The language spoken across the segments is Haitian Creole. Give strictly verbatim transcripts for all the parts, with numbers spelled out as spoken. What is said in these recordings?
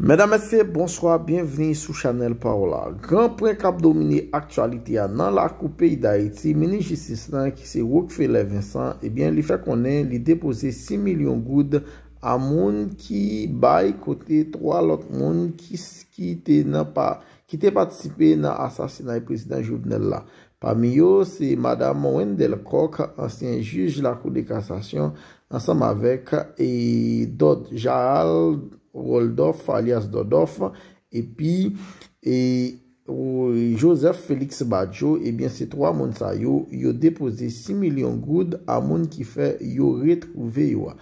Medam, mesye, bonswa, byenvni sou chanèl pa w la. Gran pwen k ap domine aktyalite a nan lakou peyi Dayiti, minis jistis lan ki se Rockfeller Vincent, ebyen, li fè konnen li depoze sis milyon goud a moun ki bay kote twa lòt moun ki, ki te nan pa, ki te patisipe nan asasinay prezidan Jovenel la. Pami yo, se madam Wendell Coq, ansyen jij lakou de kasasyon, ansanm avèk e Dòd Jaal Woldorf, alyas Dòdòf, epi e, o, Joseph Félix Badio, ebyen, se twa moun sa yo, yo depoze sis milyon goud a moun ki fè yo retwouve yo a.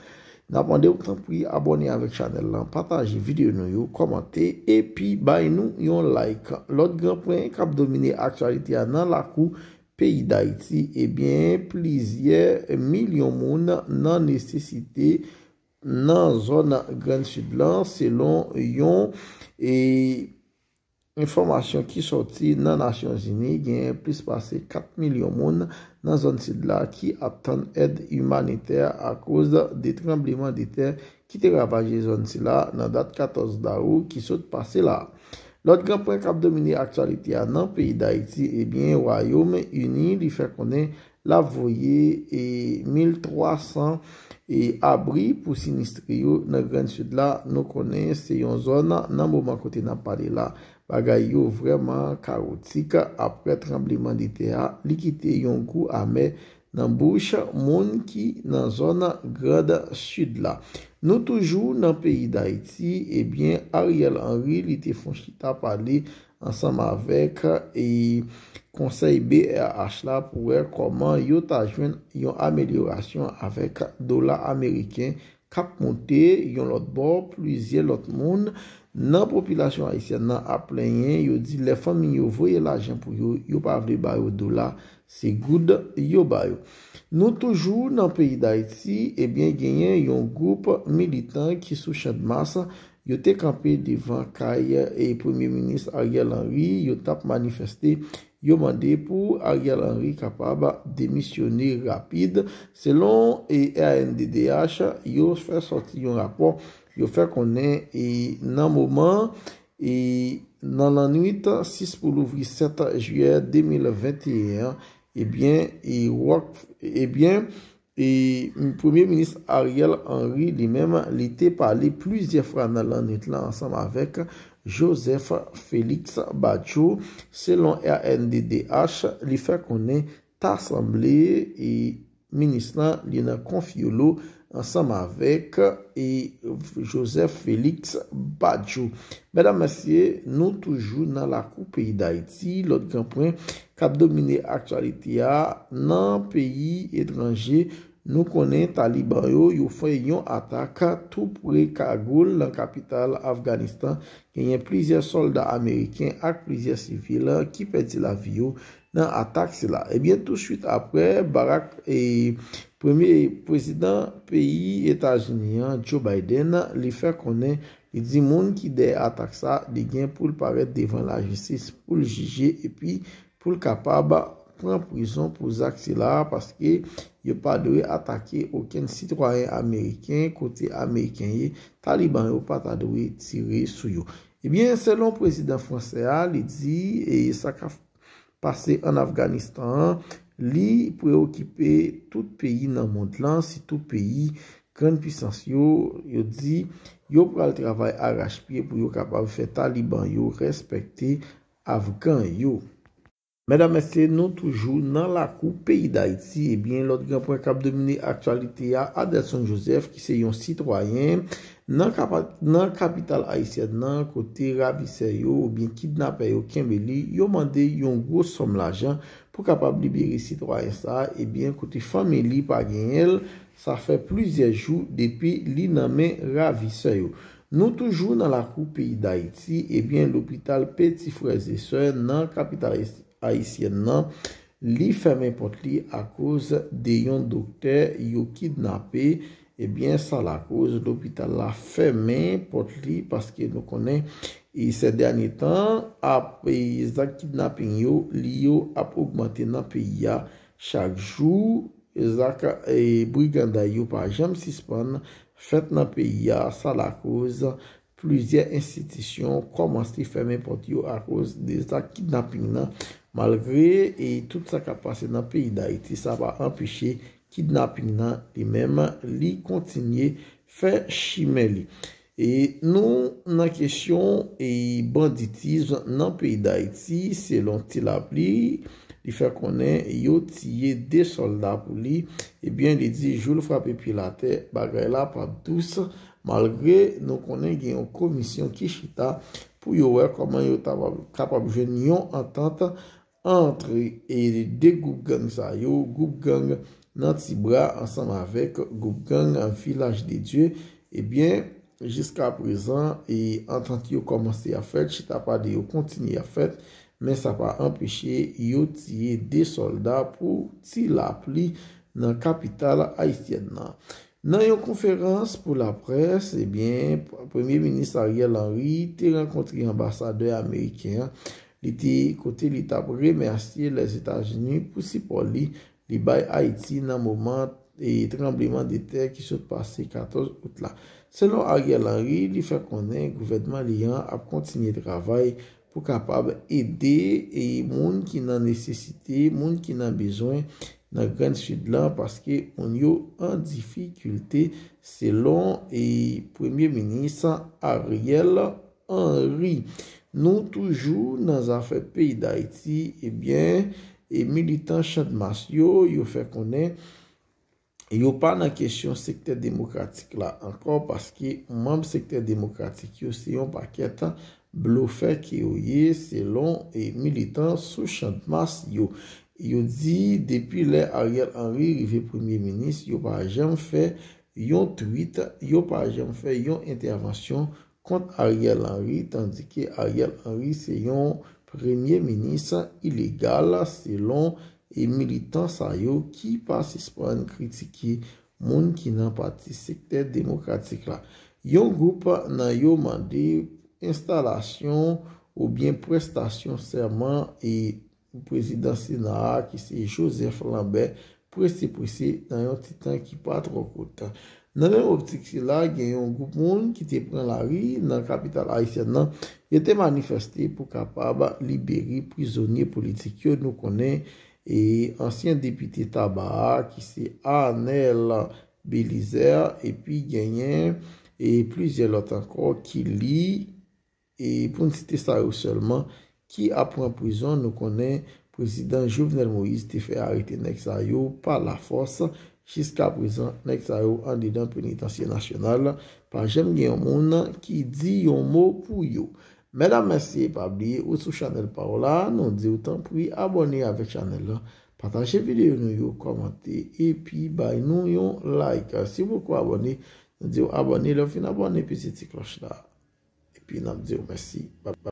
N ap mande w, tanpri, abòne avèk chanèl lan, pataje videyo nou yo, kòmante, epi bay nou yon like. Lòt gran pwen k ap domine aktyalite a nan lakou peyi Dayiti, ebyen, plizyè milyon moun nan nesesite nan zòn Grann Sid lan, selon yon e, enfòmasyon ki sòti nan Nasyonzini. Genyen plis pase kat milyon moun nan zòn Sid la ki ap tann èd imanitè akoz de tranblemanntè ki te ravaje zòn sila nan dat katòz dawou ki sot pase la. Lòt gran pwen k ap domine aktyalite a nan peyi Dayiti, ebyen, Wayòm Ini, li fè konnen l ap voye e, mil twa san e, abri pou sinistre yo nan Grann Sid la. Nou konnen se yon zòn nan moman kote n ap pale la, bagay yo vrèman kawotik apre tranblemanntè a. Li kite yon gou amè nan bouch moun ki nan zòn Grann Sid la. Nou toujou nan peyi Dayiti, ebyen, Ariel Henry, li te fon chita pale ansanm avèk e, konsèy B R H la pou wè kòman yo ta jwenn yon amelyorasyon avèk dola ameriken k ap monte. Yon lòt bò, plizyè lòt moun nan popilasyon ayisyèn nan ap plenyen, yo di lè fanmi yo voye lajan pou yo, yo pa vle ba yo dola, se goud yo ba yo. Nou toujou nan peyi Dayiti, ebyen, genyen yon gwoup militan ki sou Channmas, yo te kanpe devan kay e Premye Minis Ariel Henry, yo t ap manifeste, yo mande pou Ariel Henry kapab demisyone rapid. Selon e R N D D H, yo fè sòti yon rapò, yo fè konnen e nan moman e nan lannwit sis pou louvri sèt jiyè de mil venteyen an, ebyen, e Rock, ebyen, e Premye Minis Ariel Henry li menm, li te pale plizyè fwa nan lannwit lan ansanm avèk Joseph Félix Badio. Selon R N D D H, li fè konnen ta sanble e minis lan, li nan konfyolo ansanm avèk e Joseph Félix Badio. Medam, mesye, nou toujou nan lakou peyi Dayiti. Lòt gran pwen k ap domine aktyalite a nan peyi etranje, nou konnen Taliban yo, yo fè yon atak tou pre Kagoul nan kapital Afganistan. Genyen plizyè sòlda ameriken ak plizyè sivil ki pèdi lavi yo nan atak sila. Ebyen, touswit apre, Barack, e, premye prezidan peyi Etazini an, Joe Biden, li fè konnen, li di moun ki dèyè atak sa, li gen pou l parèt devan lajistis pou l jije epi pou l kapab pran prizon pou zak sila, paske yo pa dwe atake okenn sitwayen ameriken kote ameriken ye, Taliban yo pa ta dwe tire sou yo. Ebyen, selon prezidan fransè a, li di, e sa k ap pase ann Afganistan an, li preokipe tout peyi nan mond lan, sitou peyi grann pisans yo. Yo di yo pral travay arachpye pou yo kapab fè Taliban yo respekte Afgan yo. Medam, mesye, nou toujou nan lakou peyi Dayiti. Ebyen, lòt gran pwen k ap domine aktyalite a, Adelson Joseph, ki se yon sitwayen nan kapa-, nan kapital ayisyèn nan, kote ravisè yo oubyen kidnapè yo kenbe li, yo mande yon gwo sòm lajan pou kapab libere sitwayen sa a, ebyen, kote fanmi li pa genyen l, sa fè plizyè jou depi li nan men ravisè yo. Nou toujou nan lakou peyi Dayiti, ebyen, lopital Petit Frères et Sœurs nan kapital ayisyèn nan, li fèmen pòt li akoz de yon doktè yo kidnape. Ebyen, sa lakoz lopital la fèmen pòt li, paske nou konnen, e, sè dènye tan, ap, e, zak kidnaping yo, li yo ap ogmante nan peyi a chak jou. Zak, e, briganday yo pa janm sispann fèt nan peyi a. Sa lakoz plizyè enstitisyon kòmanse fèmen pòt yo akoz de zak kidnaping nan. Malgre e tout sa k ap pase nan peyi Dayiti, sa pa anpeche kidnaping nan li menm li kontinye fè chimen li. E nou nan kesyon e banditis nan peyi Dayiti, selon Ti Lapli, li fè konnen yo tiye de sòlda pou li. Ebyen, li di jou l frape pye l atè, bagay la p ap dous, malgre nou konnen gen yon komisyon ki chita pou yo wè kòman yo ta kapab jwenn yon antant ant e de gwoup gang sa yo, gwoup gang nan Tibra ansanm avèk gwoup gang Vilaj de Dye. Ebyen, jiska prezan, e antant yo kòmanse ap fèt, chita pale yo kontinye ap fèt, men sa pa anpeche yo tiye de sòlda pou Ti Lapli nan kapital ayisyèn nan. Nan yon konferans pou laprès, ebyen, Premye Minis Ariel Henry te rankontre anbasadè ameriken an. Li te kote li t ap remèsye Lèzetazini pou sipò li li bay Ayiti nan moman e tranbleman de tè ki sot pase katòz out la. Selon Ariel Henry, li fè konnen gouvènman li an ap kontinye travay pou kapab ede e moun ki nan nesesite, moun ki nan bezwen nan Grann Sid lan, paske moun yo an difikilte, selon e Premye Minis Ariel Henry. Nou toujou nan zafè peyi Dayiti, ebyen, e militan Channmas yo, yo fè konnen yo pa nan kesyon sektè demokratik la ankò, paske manm sektè demokratik yo se yon pakèt blofè ke yo ye, selon e militan sou Channmas yo. Yo di depi lè Ariel Henry rive premye minis, yo pa janm fè yon twit, yo pa janm fè yon entèvansyon kont Ariel Henry, tandike Ariel Henry se yon premye minis ilegal, selon e militan sa yo ki pa sispann kritike moun ki nan pati sektè demokratik la. Yon gwoup nan yo mande enstalasyon oubyen prestasyon sèman e prezidan Sena a, ki se Joseph Lambert, prese prese nan yon ti tan ki pa twò kout. Nan menm optik sila, gen yon gwoup moun ki te pran lari nan kapital ayisyèn nan, yo te manifeste pou kapab libere prizonye politik yo. Nou konnen e ansyen depite Taba a, ki se Arnel Belizaire, epi genyen e plizyè lòt ankò ki li e pou n site sa yo sèlman, ki ap pran prizon. Nou konnen prezidan Jovenel Moïse te fè arete nèg sa yo pa lafòs. Jiska prezan, nèg sa yo andedan penitansye nasyonal. Pa janm gen yon moun ki di yon mo pou yo. Medam, mesye, pa bliye ou sou chanèl pa w la, nou di w tanpri abòne avèk chanèl la, pataje videyo nou yo, kòmante, epi bay nou yon like. Si w poko abòne, nou di w abòne, lè w fin abòne, peze ti klòch la. Epi n ap di w mèsi. Bye bye.